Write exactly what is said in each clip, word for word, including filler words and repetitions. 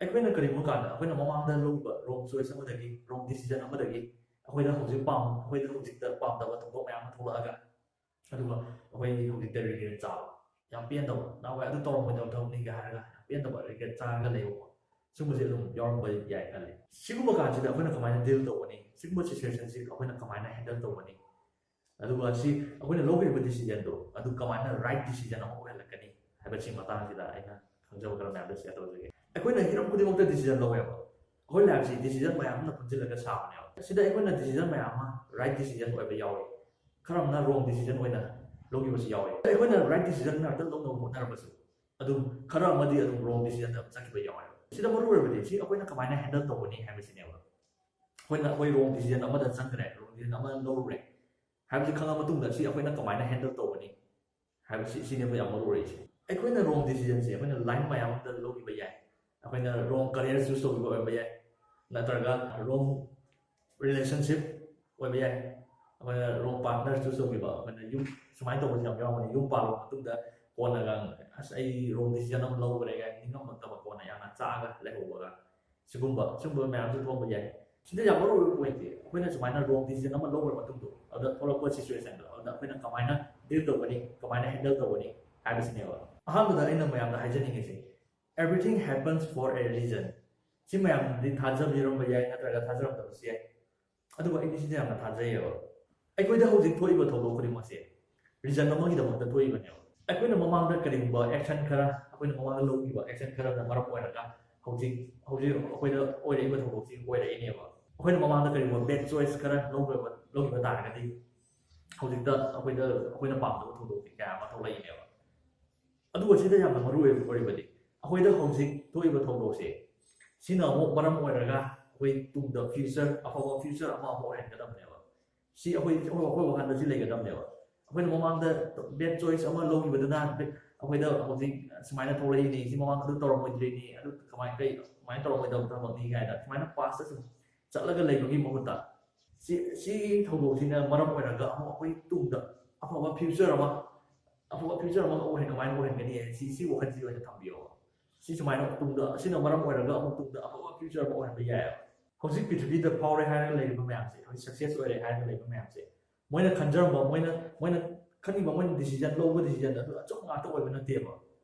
ꯑꯩꯈꯣꯏꯅ ꯀꯔꯤꯒꯨꯝꯕ ꯀꯥꯟꯗ ꯑꯩꯈꯣꯏꯅ ꯃꯃꯥꯡꯗ ꯂꯧꯈꯤꯕ wrong choice ꯑꯃꯗꯒꯤ, wrong decision ꯑꯃꯗꯒꯤ ꯑꯩꯈꯣꯏꯗ ꯍꯧꯖꯤꯛ ꯄꯥꯝ ꯑꯩꯈꯣꯏꯗ ꯍꯧꯖꯤꯛꯇ ꯄꯥꯝꯗꯕ ꯊꯧꯗꯣꯛ ꯃꯌꯥꯝ ꯑꯃ ꯊꯣꯛꯂꯛꯑꯒ, ꯑꯗꯨꯒ ꯑꯩꯈꯣꯏ ꯍꯧꯖꯤꯛꯇ regret ꯆꯥꯕ, ꯌꯥꯝ ꯄꯦꯟꯗꯕ, ꯅꯍꯥꯟꯋꯥꯏ ꯑꯗꯨ ꯇꯧꯔꯝꯃꯣꯏꯗꯕ ꯊꯕꯛꯅꯤꯒ ꯍꯥꯏꯔꯒ ꯌꯥꯝ ꯄꯦꯟꯗꯕ regret ꯆꯥꯔꯒ ꯂꯩꯕꯀꯣ꯫ ꯁꯤꯒꯨꯝꯕꯁꯦ ꯑꯗꯨꯝ ꯌꯥꯎꯔꯝꯕ ꯌꯥꯏ ꯈꯜꯂꯤ꯫ ꯁꯤꯒꯨꯝꯕ ꯀꯥꯟꯁꯤꯗ ꯑꯩꯈꯣꯏꯅ ꯀꯃꯥꯏꯅ deal ꯇꯧꯒꯅꯤ? ꯁꯤꯒꯨꯝꯕ situationꯁꯤ ꯑꯩꯈꯣꯏꯅ ꯀꯃꯥꯏꯅ handle ꯇꯧꯒꯅꯤ? ꯑꯗꯨꯒ ꯁꯤ ꯑꯩꯈꯣꯏꯅ ꯂꯧꯈꯤꯕ decisionꯗꯣ ꯑꯗꯨ ꯀꯃꯥꯏꯅ right decision ꯑꯃ ꯑꯣꯏꯍꯜꯂꯛꯀꯅꯤ ꯍꯥꯏꯕꯁꯤ ꯃꯇꯥꯡꯁꯤꯗ ꯑꯩꯅ ꯈꯪꯖꯕ ꯈꯔ ꯃꯌꯥꯝꯗ share ꯇꯧꯖꯒꯦ꯫ ꯑꯩꯈꯣꯏꯅ ꯍꯤꯔꯝ ꯈꯨꯗꯤꯡꯃꯛꯇ decision ꯂꯧꯋꯦꯕ꯫ ꯑꯩꯈꯣꯏ lifeꯁꯤ decision ꯃꯌꯥꯝ ꯑꯃꯅ ꯄꯨꯟꯁꯤꯜꯂꯒ ꯁꯥꯕꯅꯦꯕ꯫ ꯁꯤꯗ ꯑꯩꯈꯣꯏꯅ decision ꯃꯌꯥꯝ ꯑꯃ right decision ꯑꯣꯏꯕ ꯌꯥꯎꯏ, ꯈꯔ ꯑꯃꯅ wrong decision ꯑꯣꯏꯅ ꯂꯧꯈꯤꯕꯁꯨ ꯌꯥꯎꯏ꯫ ꯑꯩꯈꯣꯏꯅ right decision ꯉꯥꯛꯇ ꯂꯧꯅꯕ ꯍꯣꯠꯅꯔꯕꯁꯨ ꯑꯗꯨꯝ ꯈꯔ ꯑꯃꯗꯤ ꯑꯗꯨꯝ wrong decisionꯗ ꯑꯗꯨꯝ ꯆꯠꯈꯤꯕ ꯌꯥꯎꯋꯦꯕ꯫ ꯁꯤꯗ ꯃꯔꯨ ꯑꯣꯏꯕꯗꯤ ꯁꯤ ꯑꯩꯈꯣꯏꯅ ꯀꯃꯥꯏꯅ handle ꯇꯧꯒꯅꯤ ꯍꯥꯏꯕꯁꯤꯅꯦꯕ꯫ ꯑꯩꯈꯣꯏꯅ ꯑꯩꯈꯣꯏ wrong decision ꯑꯃꯗ ꯆꯪꯈ꯭ꯔꯦ, wrong decision ꯑꯃ ꯂꯧꯔꯨꯔꯦ ꯍꯥꯏꯕꯁꯤ ꯈꯪꯉ ꯃꯇꯨꯡꯗ ꯁꯤ ꯑꯩꯈꯣꯏꯅ ꯀꯃꯥꯏꯅ handle ꯇꯧꯒꯅꯤ ꯍꯥꯏꯕꯁꯤ, ꯁꯤꯅꯦꯕ ꯌꯥꯝ ꯃꯔꯨ ꯑꯣꯏꯔꯤꯁꯦ꯫ ꯑꯩꯈꯣꯏꯅ wrong decisionꯁꯦ ꯑꯩꯈꯣꯏꯅ line ꯃꯌꯥꯝ ꯑꯃꯗ ꯂꯧꯈꯤꯕ ꯌꯥꯏ꯫ ꯑꯩꯈꯣꯏꯅ wrong career choose ꯇꯧꯈꯤꯕ ꯑꯣꯏꯔꯝꯕ ꯌꯥꯏ, ꯅꯠꯇ꯭ꯔꯒ wrong relationship ꯑꯣꯏꯕ ꯌꯥꯏ꯫ ꯑꯩꯈꯣꯏꯅ wrong partner choose ꯇꯧꯈꯤꯕ, ꯑꯩꯈꯣꯏꯅ ꯌꯨꯝ ꯁꯨꯃꯥꯏꯅ ꯇꯧꯕꯁꯨ ꯌꯥꯝ ꯌꯥꯎꯕꯅꯤ꯫ ꯌꯨꯝ ꯄꯥꯜꯂꯕ ꯃꯇꯨꯡꯗ ꯀꯣꯟꯅꯒ "ꯑꯁ, ꯑꯩ wrong decision ꯑꯃ ꯂꯧꯈ꯭ꯔꯦ" ꯀꯥꯏꯅ ꯅꯤꯡꯉꯝꯃꯛꯇꯕ, ꯀꯣꯟꯅ ꯌꯥꯝꯅ ꯆꯥꯛꯑꯒ ꯂꯩꯍꯧꯕꯒ, ꯁꯤꯒꯨꯝꯕ ꯁꯤꯒꯨꯝꯕ ꯃꯌꯥꯝꯁꯨ ꯊꯣꯛꯄ ꯌꯥꯏ꯫ ꯁꯤꯗ ꯌꯥꯝ ꯃꯔꯨ ꯑꯣꯏꯕ pointꯁꯦ, ꯑꯩꯈꯣꯏꯅ ꯁꯨꯃꯥꯏꯅ wrong decision ꯑꯃ ꯂꯧꯈ꯭ꯔ ꯃꯇꯨꯡꯗꯣ, ꯑꯗꯨꯗ ꯊꯣꯛꯂꯛꯄ situationꯗꯣ, ꯑꯗꯨꯗ ꯑꯩꯈꯣꯏꯅ ꯀꯃꯥꯏꯅ deal ꯇꯧꯒꯅꯤ, ꯀꯃꯥꯏꯅ handle ꯇꯧꯒꯅꯤ ꯍꯥꯏꯕꯁꯤꯅꯦꯕ꯫ ꯑꯍꯥꯟꯕꯗ ꯑꯩꯅ ꯃꯌꯥꯝꯗ ꯍꯥꯏꯖꯅꯤꯡꯉꯤꯁꯦ, everything happens for a reason꯫ ꯁꯤ ꯃꯌꯥꯝꯗꯤ ꯊꯥꯖꯕꯤꯔꯝꯕ ꯌꯥꯏ, ꯅꯠꯇ꯭ꯔꯒ ꯊꯥꯖꯔꯝꯗꯕꯁꯨ ꯌꯥꯏ, ꯑꯗꯨꯕꯨ ꯑꯩꯗꯤ ꯁꯤꯗ ꯌꯥꯝꯅ ꯊꯥꯖꯩꯌꯦꯕ꯫ ꯑꯩꯈꯣꯏꯗ ꯍꯧꯖꯤꯛ ꯊꯣꯛꯏꯕ ꯊꯧꯗꯣꯛ ꯈꯨꯗꯤꯡꯃꯛꯁꯦ reason ꯑꯃꯒꯤꯗꯃꯛꯇ ꯊꯣꯛꯏꯕꯅꯦꯕ꯫ ꯑꯩꯈꯣꯏꯅ ꯃꯃꯥꯡꯗ ꯀꯔꯤꯒꯨꯝꯕ action ꯈꯔ, ꯑꯩꯈꯣꯏꯅ ꯃꯃꯥꯡꯗ ꯂꯧꯈꯤꯕ action ꯈꯔꯅ ꯃꯔꯝ ꯑꯣꯏꯔꯒ ꯍꯧꯖꯤꯛ ꯍꯧꯖꯤꯛ ꯑꯩꯈꯣꯏꯗ ꯑꯣꯏꯔꯛꯏꯕ ꯊꯧꯗꯣꯛꯁꯤ ꯑꯣꯏꯔꯛꯏꯅꯦꯕ꯫ ꯑꯩꯈꯣꯏꯅ ꯃꯃꯥꯡꯗ ꯀꯔꯤꯒꯨꯝꯕ bad choice ꯈꯔ ꯂꯧꯈ꯭ꯔꯕ ꯂꯧꯈꯤꯕ ꯇꯥꯔꯒꯗꯤ ꯍꯧꯖꯤꯛꯇ ꯑꯩꯈꯣꯏꯗ ꯑꯩꯈꯣꯏꯅ ꯄꯥꯝꯗꯕ ꯊꯧꯗꯣꯛꯁꯤ ꯀꯌꯥ ꯑꯃ ꯊꯣꯛꯂꯛꯏꯅꯦꯕ꯫ ꯑꯗꯨꯒ ꯁꯤꯗ ꯌꯥꯝꯅ ꯃꯔꯨ ꯑꯣꯏꯕ ꯑꯣꯏꯔꯤꯕꯗꯤ, ꯑꯩꯈꯣꯏꯗ ꯍꯧꯖꯤꯛ ꯊꯣꯛꯏꯕ ꯊꯧꯗꯣꯛꯁꯦ, ꯁꯤꯅ ꯑꯃꯨꯛ ꯃꯔꯝ ꯑꯣꯏꯔꯒ ꯑꯩꯈꯣꯏ ꯇꯨꯡꯗ future, ꯑꯐꯕ future ꯑꯃ ꯑꯃꯨꯛ ꯑꯣꯏꯍꯟꯒꯗꯕꯅꯦꯕ꯫ ꯁꯤ ꯑꯩꯈꯣꯏ ꯑꯩꯈꯣꯏ ꯑꯩꯈꯣꯏ ꯋꯥꯈꯜꯗ ꯁꯤ ꯂꯩꯒꯗꯕꯅꯦꯕ꯫ ꯑꯩꯈꯣꯏꯅ ꯃꯃꯥꯡꯗ bad choice ꯑꯃ ꯂꯧꯈꯤꯕꯗꯨꯅ ꯑꯩꯈꯣꯏꯗ ꯍꯧꯖꯤꯛ ꯁꯨꯃꯥꯏꯅ ꯊꯣꯛꯂꯛꯏꯅꯤ, ꯁꯤ ꯃꯃꯥꯡꯗ ꯑꯗꯨ ꯇꯧꯔꯝꯃꯣꯏꯗ꯭ꯔꯤꯅꯤ, ꯑꯗꯨ ꯀꯃꯥꯏꯅ ꯀꯩ ꯀꯃꯥꯏꯅ ꯇꯧꯔꯝꯃꯣꯏꯗꯕ ꯊꯕꯛꯅꯤ ꯀꯥꯏꯅ ꯁꯨꯃꯥꯏꯅ pastꯇ ꯁꯨꯝ ꯆꯠꯂꯒ ꯂꯩꯕꯒꯤ ꯃꯍꯨꯠꯇ, ꯁꯤ ꯁꯤꯒꯤ ꯊꯧꯗꯣꯛꯁꯤꯅ ꯃꯔꯝ ꯑꯣꯏꯔꯒ ꯑꯃꯨꯛ ꯑꯩꯈꯣꯏ ꯇꯨꯡꯗ ꯑꯐꯕ future ꯑꯃ, ꯑꯐꯕ future ꯑꯃ ꯑꯣꯏꯍꯟ ꯀꯃꯥꯏꯅ ꯑꯣꯏꯍꯟꯒꯅꯤ ꯍꯥꯏ, ꯁꯤ ꯁꯤ ꯋꯥꯈꯜꯁꯤ ꯑꯣꯏꯅ ꯊꯝꯕꯤꯌꯣꯕ꯫ ꯁꯤ ꯁꯨꯃꯥꯏꯅ ꯇꯨꯡꯗ, ꯑꯁꯤꯅ ꯃꯔꯝ ꯑꯣꯏꯔꯒ ꯑꯃꯨꯛ ꯇꯨꯡꯗ ꯑꯐꯕ future ꯑꯃ ꯑꯣꯏꯍꯟꯕ ꯌꯥꯏꯑꯕ꯫ ꯍꯧꯖꯤꯛ ꯄ꯭ꯔꯤꯊꯤꯕꯤꯗ ꯐꯥꯎꯔꯦ ꯍꯥꯏꯔꯒ ꯂꯩꯔꯤꯕ ꯃꯌꯥꯝꯁꯦ, ꯍꯧꯖꯤꯛ success ꯑꯣꯏꯔꯦ ꯍꯥꯏꯔꯒ ꯂꯩꯕ ꯃꯌꯥꯝꯁꯦ, ꯃꯣꯏꯅ ꯈꯟꯖꯔꯝꯕ, ꯃꯣꯏꯅ ꯃꯣꯏꯅ ꯈꯟꯈꯤꯕ, ꯃꯣꯏꯅ decision ꯂꯧꯕ decision ꯑꯗꯨ ꯑꯆꯨꯝꯕ ꯉꯥꯛꯇ ꯑꯣꯏꯕ ꯅꯠꯇꯦꯕ꯫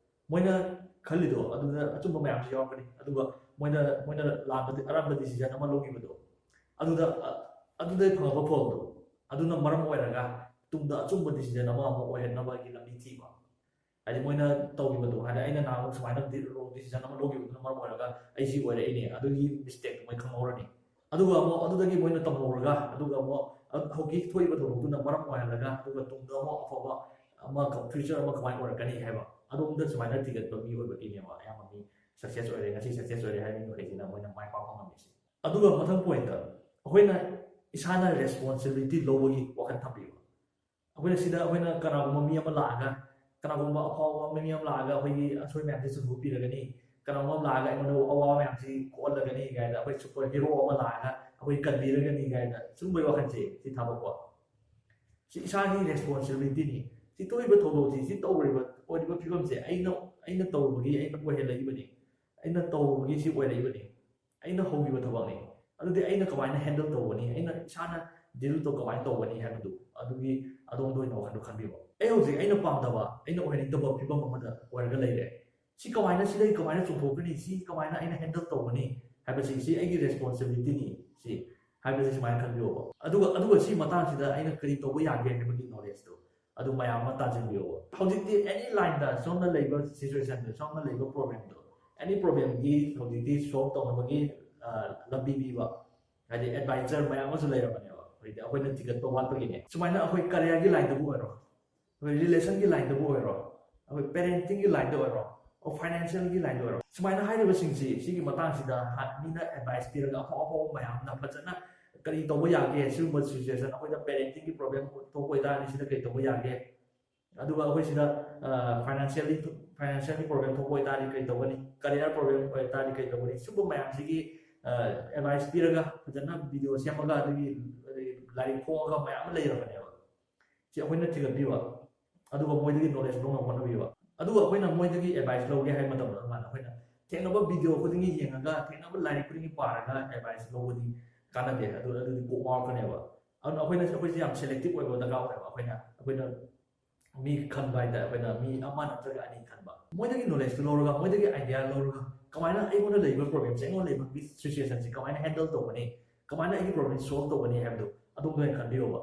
ꯃꯣꯏꯅ ꯈꯜꯂꯤꯗꯣ ꯑꯗꯨꯗ ꯑꯆꯨꯝꯕ ꯃꯌꯥꯝꯁꯨ ꯌꯥꯎꯔꯛꯀꯅꯤ, ꯑꯗꯨꯒ ꯃꯣꯏꯅ ꯃꯣꯏꯅ ꯂꯥꯟꯕ ꯑꯔꯥꯟꯕ decision ꯑꯃ ꯂꯧꯈꯤꯕꯗꯣ, ꯑꯗꯨꯗ ꯑꯗꯨꯗꯩ ꯐꯪꯉꯛꯄ ꯐꯣꯜꯗꯣ, ꯑꯗꯨꯅ ꯃꯔꯝ ꯑꯣꯏꯔꯒ ꯇꯨꯡꯗ ꯑꯆꯨꯝꯕ decision ꯑꯃ ꯑꯃꯨꯛ ꯑꯣꯏꯍꯟꯅꯕꯒꯤ ꯂꯝꯕꯤ ꯊꯤꯕ꯫ ꯍꯥꯏꯗꯤ ꯃꯣꯏꯅ ꯇꯧꯈꯤꯕꯗꯣ, ꯍꯥꯏꯗꯤ ꯑꯩꯅ ꯅꯍꯥꯟꯃꯨꯛ ꯁꯨꯃꯥꯏꯅ wrong decision ꯑꯃ ꯂꯧꯈꯤꯕꯗꯨꯅ ꯃꯔꯝ ꯑꯣꯏꯔꯒ ꯑꯩ ꯁꯤ ꯑꯣꯏꯔꯛꯏꯅꯦ, ꯑꯗꯨꯒꯤ mistake ꯃꯣꯏ ꯈꯪꯍꯧꯔꯅꯤ꯫ ꯑꯗꯨꯒ ꯑꯃꯨꯛ ꯑꯗꯨꯗꯒꯤ ꯃꯣꯏꯅ ꯇꯝꯍꯧꯔꯒ, ꯑꯗꯨꯒ ꯑꯃꯨꯛ ꯍꯧꯖꯤꯛ ꯊꯣꯛꯏꯕ ꯊꯧꯗꯣꯛꯇꯨꯅ ꯃꯔꯝ ꯑꯣꯏꯍꯜꯂꯒ, ꯑꯗꯨꯒ ꯇꯨꯡꯗ ꯑꯃꯨꯛ ꯑꯐꯕ ꯑꯃ, future ꯑꯃ ꯀꯃꯥꯏꯅ ꯑꯣꯏꯔꯛꯀꯅꯤ ꯍꯥꯏꯕ ꯑꯗꯣꯝꯗ ꯁꯨꯃꯥꯏꯅ ꯊꯤꯒꯠꯄ ꯃꯤ ꯑꯣꯏꯕꯒꯤꯅꯦꯕ ꯑꯌꯥꯝꯕ ꯃꯤ success ꯑꯣꯏꯔꯦ, ꯉꯁꯤ success ꯑꯣꯏꯔꯦ ꯍꯥꯏꯕ ꯃꯤ ꯃꯈꯩꯁꯤꯅ ꯃꯣꯏꯅ ꯃꯥꯏ ꯄꯥꯛꯄ ꯉꯝꯃꯤꯁꯦ꯫ ꯑꯗꯨꯒ ꯃꯊꯪ point, ꯑꯩꯈꯣꯏꯅ ꯏꯁꯥꯅ responsibility ꯂꯧꯕꯒꯤ ꯋꯥꯈꯜ ꯊꯝꯕꯤꯕ꯫ ꯑꯩꯈꯣꯏꯅ ꯁꯤꯗ ꯑꯩꯈꯣꯏꯅ ꯀꯅꯥꯒꯨꯝꯕ ꯃꯤ ꯑꯃ ꯂꯥꯛꯑꯒ, ꯀꯅꯥꯒꯨꯝꯕ ꯑꯐꯥꯎꯕ ꯃꯤ ꯑꯃ ꯂꯥꯛꯑꯒ ꯑꯩꯈꯣꯏꯒꯤ ꯑꯁꯣꯏ ꯃꯌꯥꯝꯁꯦ ꯆꯨꯝꯊꯣꯛꯄꯤꯔꯒꯅꯤ, ꯀꯅꯥꯒꯨꯝꯕ ꯑꯃ ꯂꯥꯛꯑꯒ ꯑꯩꯉꯣꯟꯗ ꯑꯋꯥꯕ ꯃꯌꯥꯝꯁꯤ ꯀꯣꯛꯍꯜꯂꯒꯅꯤ ꯀꯥꯏꯅ, ꯑꯩꯈꯣꯏ super hero ꯑꯃ ꯂꯥꯛꯑꯒ ꯑꯩꯈꯣꯏ ꯀꯟꯕꯤꯔꯒꯅꯤ ꯀꯥꯏꯅ, ꯁꯤꯒꯨꯝꯕꯒꯤ ꯋꯥꯈꯜꯁꯦ ꯁꯤ ꯊꯥꯗꯣꯛꯄ꯫ ꯁꯤ ꯏꯁꯥꯒꯤ responsibilityꯅꯤ꯫ ꯁꯤ ꯊꯣꯛꯏꯕ ꯊꯧꯗꯣꯛꯁꯤ, ꯁꯤ ꯇꯧꯔꯤꯕ, ꯑꯣꯏꯔꯤꯕ ꯐꯤꯕꯝꯁꯦ ꯑꯩꯅ, ꯑꯩꯅ ꯇꯧꯔꯨꯕꯒꯤ ꯑꯩꯅ ꯑꯣꯏꯍꯜꯂꯛꯏꯕꯅꯤ, ꯑꯩꯅ ꯇꯧꯔꯨꯕꯒꯤ ꯁꯤ ꯑꯣꯏꯔꯛꯏꯕꯅꯤ, ꯑꯩꯅ ꯍꯧꯈꯤꯕ ꯊꯕꯛꯅꯤ꯫ ꯑꯗꯨꯗꯤ ꯑꯩꯅ ꯀꯃꯥꯏꯅ handle ꯇꯧꯒꯅꯤ, ꯑꯩꯅ ꯏꯁꯥꯅ deal ꯇꯧ ꯀꯃꯥꯏꯅ ꯇꯧꯒꯅꯤ ꯍꯥꯏꯕꯗꯨ, ꯑꯗꯨꯒꯤ ꯑꯗꯣꯝꯗ ꯑꯣꯏꯅ ꯋꯥꯈꯜꯗꯣ ꯈꯟꯕꯤꯕ꯫ ꯑꯩ ꯍꯧꯖꯤꯛ ꯑꯩꯅ ꯄꯥꯝꯗꯕ, ꯑꯩꯅ ꯑꯣꯏꯍꯟꯅꯤꯡꯗꯕ ꯐꯤꯕꯝ ꯑꯃꯗ ꯑꯣꯏꯔꯒ ꯂꯩꯔꯦ꯫ ꯁꯤ ꯀꯃꯥꯏꯅ, ꯁꯤꯗꯒꯤ ꯀꯃꯥꯏꯅ ꯆꯨꯝꯊꯣꯛꯀꯅꯤ, ꯁꯤ ꯀꯃꯥꯏꯅ ꯑꯩꯅ handle ꯇꯧꯒꯅꯤ ꯍꯥꯏꯕꯁꯤ, ꯁꯤ ꯑꯩꯒꯤ responsibilityꯅꯤ ꯁꯤ ꯍꯥꯏꯕꯁꯤ ꯁꯨꯃꯥꯏꯅ ꯈꯟꯕꯤꯌꯣꯕ꯫ ꯑꯗꯨꯒ, ꯑꯗꯨꯒ ꯁꯤ ꯃꯇꯥꯡꯁꯤꯗ ꯑꯩꯅ ꯀꯔꯤ ꯇꯧꯕ ꯌꯥꯒꯦ ꯍꯥꯏꯕꯒꯤ knowledgeꯇꯣ ꯑꯗꯨ ꯃꯌꯥꯝ ꯑꯃ ꯇꯥꯟꯁꯤꯟꯕꯤꯌꯣꯕ꯫ ꯍꯧꯖꯤꯛꯇꯤ any lineꯗ ꯁꯣꯝꯅ ꯂꯩꯕ situationꯗꯣ, ꯁꯣꯝꯅ ꯂꯩꯕ problemꯗꯣ, any problemꯒꯤ ꯍꯧꯖꯤꯛꯇꯤ solve ꯇꯧꯅꯕꯒꯤ, ꯑ, ꯂꯝꯕꯤ ꯄꯤꯕ, ꯍꯥꯏꯗꯤ advisor ꯃꯌꯥꯝ ꯑꯃꯁꯨ ꯂꯩꯔꯕꯅꯦꯕ꯫ ꯍꯧꯖꯤꯛꯇꯤ ꯑꯩꯈꯣꯏꯅ ꯊꯤꯒꯠꯄ ꯋꯥꯠꯄꯒꯤꯅꯦ꯫ ꯁꯨꯃꯥꯏꯅ ꯑꯩꯈꯣꯏ careerꯒꯤ lineꯗꯕꯨ ꯑꯣꯏꯔꯣ, ꯑꯩꯈꯣꯏ relationꯒꯤ lineꯗꯕꯨ ꯑꯣꯏꯔꯣ, ꯑꯩꯈꯣꯏ parentingꯒꯤ lineꯗ ꯑꯣꯏꯔꯣ, ꯑꯣ, financialꯒꯤ lineꯗ ꯑꯣꯏꯔꯣ, ꯁꯨꯃꯥꯏꯅ ꯍꯥꯏꯔꯤꯕꯁꯤꯡꯁꯤ, ꯁꯤꯒꯤ ꯃꯇꯥꯡꯁꯤꯗ ꯍꯥ-, ꯃꯤꯅ advice ꯄꯤꯔꯒ ꯑꯐꯥꯎ ꯑꯐꯥꯎꯕ ꯃꯌꯥꯝꯅ ꯐꯖꯅ ꯀꯔꯤ ꯇꯧꯕ ꯌꯥꯒꯦ, ꯁꯤꯒꯨꯝꯕ situation ꯑꯩꯈꯣꯏꯗ parentingꯒꯤ problem ꯊꯣꯛꯄ ꯑꯣꯏꯇꯥꯔꯗꯤ ꯁꯤꯗ ꯀꯔꯤ ꯇꯧꯕ ꯌꯥꯒꯦ, ꯑꯗꯨꯒ ꯑꯩꯈꯣꯏ ꯁꯤꯗ, ꯑ, financially, financialꯒꯤ problem ꯊꯣꯛꯄ ꯑꯣꯏꯇꯥꯔꯗꯤ ꯀꯔꯤ ꯇꯧꯒꯅꯤ, career problem ꯑꯣꯏꯇꯥꯔꯗꯤ ꯀꯔꯤ ꯇꯧꯒꯅꯤ, ꯁꯤꯒꯨꯝꯕ ꯃꯌꯥꯝꯁꯤꯒꯤ, ꯑ, advice ꯄꯤꯔꯒ ꯐꯖꯅ video ꯁꯦꯝꯃꯒ ꯑꯗꯨꯒꯤ, ꯑꯗꯒꯤ ꯂꯥꯏꯔꯤꯛ ꯐꯣꯡꯉꯒ ꯃꯌꯥꯝ ꯑꯃ ꯂꯩꯔꯕꯅꯦꯕ꯫ ꯁꯤ ꯑꯩꯈꯣꯏꯅ ꯊꯤꯒꯠꯄꯤꯕ, ꯑꯗꯨꯒ ꯃꯣꯏꯗꯒꯤ knowledge ꯂꯧꯅꯕ ꯍꯣꯠꯅꯕꯤꯕ꯫ ꯑꯗꯨꯒ ꯑꯩꯈꯣꯏꯅ ꯃꯣꯏꯗꯒꯤ advice ꯂꯧꯒꯦ ꯍꯥꯏꯕ ꯃꯇꯝꯗ ꯑꯗꯨꯃꯥꯏꯅ ꯑꯩꯈꯣꯏꯅ ꯊꯦꯡꯅꯕ ꯚꯤꯗꯤꯑꯣ ꯈꯨꯗꯤꯡꯒꯤ ꯌꯦꯡꯉꯒ, ꯊꯦꯡꯅꯕ ꯂꯥꯏꯔꯤꯛ ꯈꯨꯗꯤꯡꯒꯤ ꯄꯥꯔꯒ ꯑꯦꯗꯚꯥꯏꯁ ꯂꯧꯕꯗꯤ ꯀꯥꯟꯅꯗꯦ꯫ ꯑꯗꯨ ꯑꯗꯨꯗꯤ ꯀꯣꯛ ꯉꯥꯎꯔꯛꯀꯅꯦꯕ꯫ ꯑꯗꯨꯅ ꯑꯩꯈꯣꯏꯅ ꯑꯩꯈꯣꯏꯁꯦ ꯌꯥꯝ ꯁꯦꯂꯦꯛꯇꯤꯚ ꯑꯣꯏꯕ ꯗꯔꯀꯥꯔ ꯑꯣꯏꯌꯦꯕ꯫ ꯑꯩꯈꯣꯏꯅ ꯑꯩꯈꯣꯏꯅ ꯃꯤ ꯈꯟꯕ ꯍꯥꯏꯇꯥꯔꯦ, ꯑꯩꯈꯣꯏꯅ ꯃꯤ ꯑꯃ ꯅꯠꯇ꯭ꯔꯒ ꯑꯅꯤ ꯈꯟꯕ, ꯃꯣꯏꯗꯒꯤ ꯅꯣꯂꯦꯖꯇꯨ ꯂꯧꯔꯒ, ꯃꯣꯏꯗꯒꯤ ꯑꯥꯏꯗꯤꯌꯥ ꯂꯧꯔꯒ, ꯀꯃꯥꯏꯅ ꯑꯩꯉꯣꯟꯗ ꯂꯩꯔꯤꯕ ꯄ꯭ꯔꯣꯕ꯭ꯂꯦꯝꯁꯦ, ꯑꯩꯉꯣꯟꯗ ꯂꯩꯕ ꯁꯤꯆꯨꯋꯦꯁꯟꯁꯦ ꯀꯃꯥꯏꯅ ꯍꯦꯟꯗꯜ ꯇꯧꯒꯅꯤ, ꯀꯃꯥꯏꯅ ꯑꯩꯒꯤ ꯄ꯭ꯔꯣꯕ꯭ꯂꯦꯝ ꯁꯣꯜꯕ ꯇꯧꯒꯅꯤ ꯍꯥꯏꯕꯗꯣ ꯑꯗꯣꯝꯗ ꯑꯣꯏꯅ ꯈꯟꯕꯤꯌꯣꯕ꯫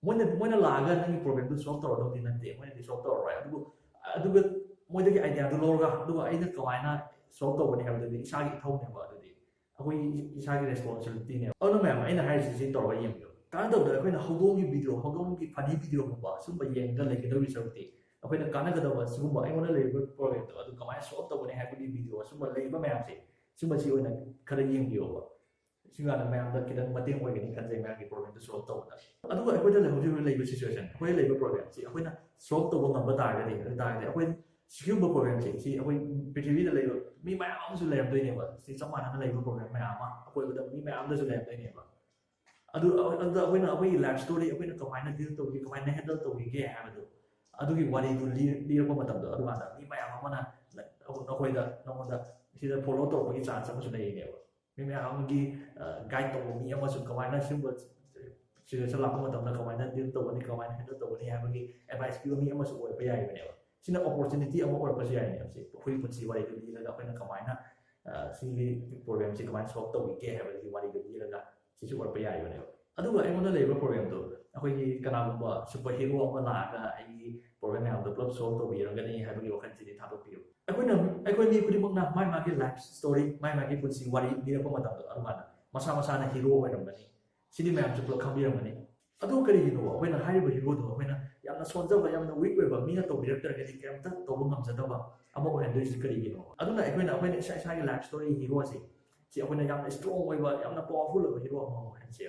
ꯃꯣꯏꯅ ꯃꯣꯏꯅ ꯂꯥꯛꯑꯒ ꯅꯪꯒꯤ ꯄ꯭ꯔꯣꯕ꯭ꯂꯦꯝꯗꯨ ꯁꯣꯜꯕ ꯇꯧꯔꯗꯧꯗꯤ ꯅꯠꯇꯦ, ꯃꯣꯏꯅꯗꯤ ꯁꯣꯜꯕ ꯇꯧꯔꯔꯣꯏ꯫ ꯑꯗꯨꯕꯨ ꯑꯗꯨꯒ ꯃꯣꯏꯗꯒꯤ ꯑꯥꯏꯗꯤꯌꯥꯗꯨ ꯂꯧꯔꯒ, ꯑꯗꯨꯒ ꯑꯩꯅ ꯀꯃꯥꯏꯅ ꯁꯣꯜꯕ ꯇꯧꯒꯅꯤ ꯍꯥꯏꯕꯗꯨꯗꯤ ꯏꯁꯥꯒꯤ ꯏꯊꯧꯅꯦꯕ꯫ ꯑꯗꯨꯗꯤ ꯑꯩꯈꯣꯏ ꯏꯁꯥꯒꯤ ꯔꯦꯁꯄꯣꯟꯁꯤꯕꯤꯂꯤꯇꯤꯅꯦꯕ꯫ ꯑꯗꯨꯅ ꯃꯌꯥꯝ, ꯑꯩꯅ ꯍꯥꯏꯔꯤꯁꯤ ꯁꯤ ꯇꯧꯔꯒ ꯌꯦꯡꯕꯤꯌꯨ꯫ ꯀꯃꯥꯏꯅ ꯇꯧꯕꯗ ꯑꯩꯈꯣꯏꯅ ꯍꯧꯗꯣꯡꯒꯤ ꯚꯤꯗꯤꯑꯣ, ꯍꯧꯗꯣꯡꯒꯤ ꯐꯅꯤ ꯚꯤꯗꯤꯑꯣꯒꯨꯝꯕ ꯁꯨꯝꯕ ꯌꯦꯡꯉꯒ ꯂꯩꯒꯗꯧꯔꯤ ꯁꯔꯨꯛꯇꯤ, ꯑꯩꯈꯣꯏꯅ ꯀꯥꯟꯅꯒꯗꯕ ꯁꯤꯒꯨꯝꯕ ꯑꯩꯉꯣꯟꯗ ꯂꯩꯔꯤꯕ ꯄ꯭ꯔꯣꯕ꯭ꯂꯦꯝꯗꯣ ꯑꯗꯨ ꯀꯃꯥꯏꯅ ꯁꯣꯜꯕ ꯇꯧꯒꯅꯤ ꯍꯥꯏꯕꯒꯤ ꯚꯤꯗꯤꯑꯣ ꯁꯨꯝꯕ ꯂꯩꯕ ꯃꯌꯥꯝꯁꯦ, ꯁꯨꯝꯕꯁꯤ ꯑꯣꯏꯅ ꯈꯔ ꯌꯦꯡꯕꯤꯌꯣꯕ꯫ ꯁꯤꯒꯥꯟꯗ ꯃꯌꯥꯝꯗ ꯈꯤꯇꯪ ꯃꯇꯦꯡ ꯑꯣꯏꯒꯅꯤ ꯈꯟꯖꯩ ꯃꯌꯥꯝꯒꯤ ꯄ꯭ꯔꯣꯕ꯭ꯂꯦꯝꯗꯨ ꯁꯣꯜꯕ ꯇꯧꯕꯗ꯫ ꯑꯗꯨꯒ ꯑꯩꯈꯣꯏꯗ ꯍꯧꯖꯤꯛ ꯍꯧꯖꯤꯛ ꯂꯩꯕ ꯁꯤꯆꯨꯋꯦꯁꯟ, ꯑꯩꯈꯣꯏ ꯂꯩꯕ ꯄ꯭ꯔꯣꯕ꯭ꯂꯦꯝꯁꯤ ꯑꯩꯈꯣꯏꯅ ꯁꯣꯜꯕ ꯇꯧꯕ ꯉꯝꯕ ꯇꯥꯔꯒꯗꯤ, ꯑꯗꯨ ꯇꯥꯔꯒꯗꯤ ꯑꯩꯈꯣꯏ ꯁꯤꯒꯨꯝꯕ ꯄ꯭ꯔꯣꯕ꯭ꯂꯦꯝꯁꯦ, ꯁꯤ ꯑꯩꯈꯣꯏ ꯄ꯭ꯔꯤꯊꯤꯕꯤꯗ ꯂꯩꯕ ꯃꯤ ꯃꯌꯥꯝ ꯑꯃꯁꯨ ꯂꯩꯔꯝꯗꯣꯏꯅꯦꯕ꯫ ꯁꯤ ꯆꯞ ꯃꯥꯟꯅꯅ ꯂꯩꯕ ꯄ꯭ꯔꯣꯕ꯭ꯂꯦꯝ ꯃꯌꯥꯝ ꯑꯃ ꯑꯩꯈꯣꯏꯗ, ꯃꯤ ꯃꯌꯥꯝꯗꯁꯨ ꯂꯩꯔꯝꯗꯣꯏꯅꯦꯕ꯫ ꯑꯗꯨ, ꯑꯗꯨꯗ ꯑꯩꯈꯣꯏꯅ ꯑꯩꯈꯣꯏꯒꯤ ꯂꯥꯏꯐ ꯁ꯭ꯇꯣꯔꯤ ꯑꯩꯈꯣꯏꯅ ꯀꯃꯥꯏꯅ ꯗꯤꯜ ꯇꯧꯒꯦ, ꯀꯃꯥꯏꯅ ꯍꯦꯟꯗꯜ ꯇꯧꯈꯤꯒꯦ ꯍꯥꯏꯕꯗꯣ, ꯑꯗꯨꯒꯤ ꯋꯥꯔꯤꯗꯨ ꯂꯤ-, ꯂꯤꯔꯛꯄ ꯃꯇꯝꯗ, ꯑꯗꯨꯀꯥꯟꯗ ꯃꯤ ꯃꯌꯥꯝ ꯑꯃꯅ ꯅꯈꯣꯏꯗ, ꯅꯉꯣꯟꯗ ꯁꯤꯗ ꯐꯣꯂꯣ ꯇꯧꯔꯛꯄꯒꯤ ꯆꯥꯟꯁ ꯑꯃꯁꯨ ꯂꯩꯔꯤꯅꯦꯕ꯫ ꯃꯤ ꯃꯌꯥꯝ ꯑꯃꯒꯤ ꯒꯥꯏꯗ ꯇꯧꯕ ꯃꯤ ꯑꯃꯁꯨ, ꯀꯃꯥꯏꯅ ꯁꯤꯒꯨꯝꯕ ꯁꯤꯆꯨꯋꯦꯁꯟ ꯂꯥꯛꯄ ꯃꯇꯝꯗ ꯀꯃꯥꯏꯅ ꯗꯤꯜ ꯇꯧꯒꯅꯤ, ꯀꯃꯥꯏꯅ ꯍꯦꯟꯗꯜ ꯇꯧꯒꯅꯤ ꯍꯥꯏꯕꯒꯤ ꯑꯦꯗꯚꯥꯏꯁ ꯄꯤꯕ ꯃꯤ ꯑꯃꯁꯨ ꯑꯣꯏꯔꯛꯄ ꯌꯥꯔꯤꯕꯅꯦꯕ꯫ ꯁꯤꯅ ꯑꯣꯄꯣꯔꯆꯨꯅꯤꯇꯤ ꯑꯃ ꯑꯣꯏꯔꯛꯄꯁꯨ ꯌꯥꯏꯅꯦꯕ꯫ ꯁꯤ ꯑꯩꯈꯣꯏꯒꯤ ꯄꯨꯟꯁꯤ ꯋꯥꯔꯤꯗꯨ ꯂꯤꯔꯒ ꯑꯩꯈꯣꯏꯅ ꯀꯃꯥꯏꯅ, ꯑ, ꯁꯤꯒꯤ ꯄ꯭ꯔꯣꯕ꯭ꯂꯦꯝꯁꯤ ꯀꯃꯥꯏꯅ ꯁꯣꯜꯕ ꯇꯧꯈꯤꯒꯦ ꯍꯥꯏꯕꯒꯤ ꯋꯥꯔꯤꯗꯨ ꯂꯤꯔꯒ ꯁꯤꯁꯨ ꯑꯣꯏꯔꯛꯄ ꯌꯥꯔꯤꯕꯅꯦꯕ꯫ ꯑꯗꯨꯒ ꯑꯩꯉꯣꯟꯗ ꯂꯩꯔꯤꯕ ꯄ꯭ꯔꯣꯕ꯭ꯂꯦꯝꯗꯣ, ꯑꯩꯈꯣꯏꯒꯤ ꯀꯅꯥꯒꯨꯝꯕ ꯁꯨꯄꯔ ꯍꯤꯔꯣ ꯑꯃ ꯂꯥꯛꯑꯒ ꯑꯩꯒꯤ ꯄ꯭ꯔꯣꯕ꯭ꯂꯦꯝ ꯃꯌꯥꯝꯗꯣ ꯄꯨꯂꯞ ꯁꯣꯜꯕ ꯇꯧꯕꯤꯔꯝꯒꯅꯤ ꯍꯥꯏꯕꯒꯤ ꯋꯥꯈꯜꯁꯤꯗꯤ ꯊꯥꯗꯣꯛꯄꯤꯌꯨ꯫ ꯑꯩꯈꯣꯏꯅ, ꯑꯩꯈꯣꯏ ꯃꯤ ꯈꯨꯗꯤꯡꯃꯛꯅ ꯃꯥꯏ ꯃꯥꯒꯤ ꯂꯥꯏꯐ ꯁ꯭ꯇꯣꯔꯤ, ꯃꯥꯏ ꯃꯥꯒꯤ ꯄꯨꯟꯁꯤ ꯋꯥꯔꯤ ꯂꯤꯔꯛꯄ ꯃꯇꯝꯗ, ꯑꯗꯨꯀꯥꯟꯗ ꯃꯁꯥ ꯃꯁꯥꯅ ꯍꯤꯔꯣ ꯑꯣꯏꯔꯝꯒꯅꯤ꯫ ꯁꯤꯗꯤ ꯃꯌꯥꯝꯁꯨ ꯄꯨꯂꯞ ꯈꯪꯕꯤꯔꯝꯒꯅꯤ꯫ ꯑꯗꯨ ꯀꯔꯤꯒꯤꯅꯣ ꯑꯩꯈꯣꯏꯅ ꯍꯥꯏꯔꯤꯕ ꯍꯤꯔꯣꯗꯣ ꯑꯩꯈꯣꯏꯅ ꯌꯥꯝꯅ ꯁꯣꯟꯖꯕ, ꯌꯥꯝꯅ ꯋꯤꯛ ꯑꯣꯏꯕ, ꯃꯤꯅ ꯇꯧꯕꯤꯔꯛꯇ꯭ꯔꯒꯗꯤ ꯀꯔꯤꯝꯇ ꯇꯧꯕ ꯉꯝꯖꯗꯕ ꯑꯃ ꯑꯣꯏꯍꯟꯗꯣꯏꯁꯤ ꯀꯔꯤꯒꯤꯅꯣ? ꯑꯗꯨꯅ ꯑꯩꯈꯣꯏꯅ, ꯑꯩꯈꯣꯏꯅ ꯏꯁꯥ ꯏꯁꯥꯒꯤ ꯂꯥꯏꯐ ꯁ꯭ꯇꯣꯔꯤ ꯍꯤꯔꯣꯁꯦ, ꯁꯤ ꯑꯩꯈꯣꯏꯅ ꯌꯥꯝꯅ ꯁ꯭ꯇꯔꯣꯡ ꯑꯣꯏꯕ, ꯌꯥꯝꯅ ꯄꯋꯥꯔꯐꯨꯜ ꯑꯣꯏꯕ ꯍꯤꯔꯣ ꯑꯃ ꯑꯣꯏꯍꯟꯁꯦ꯫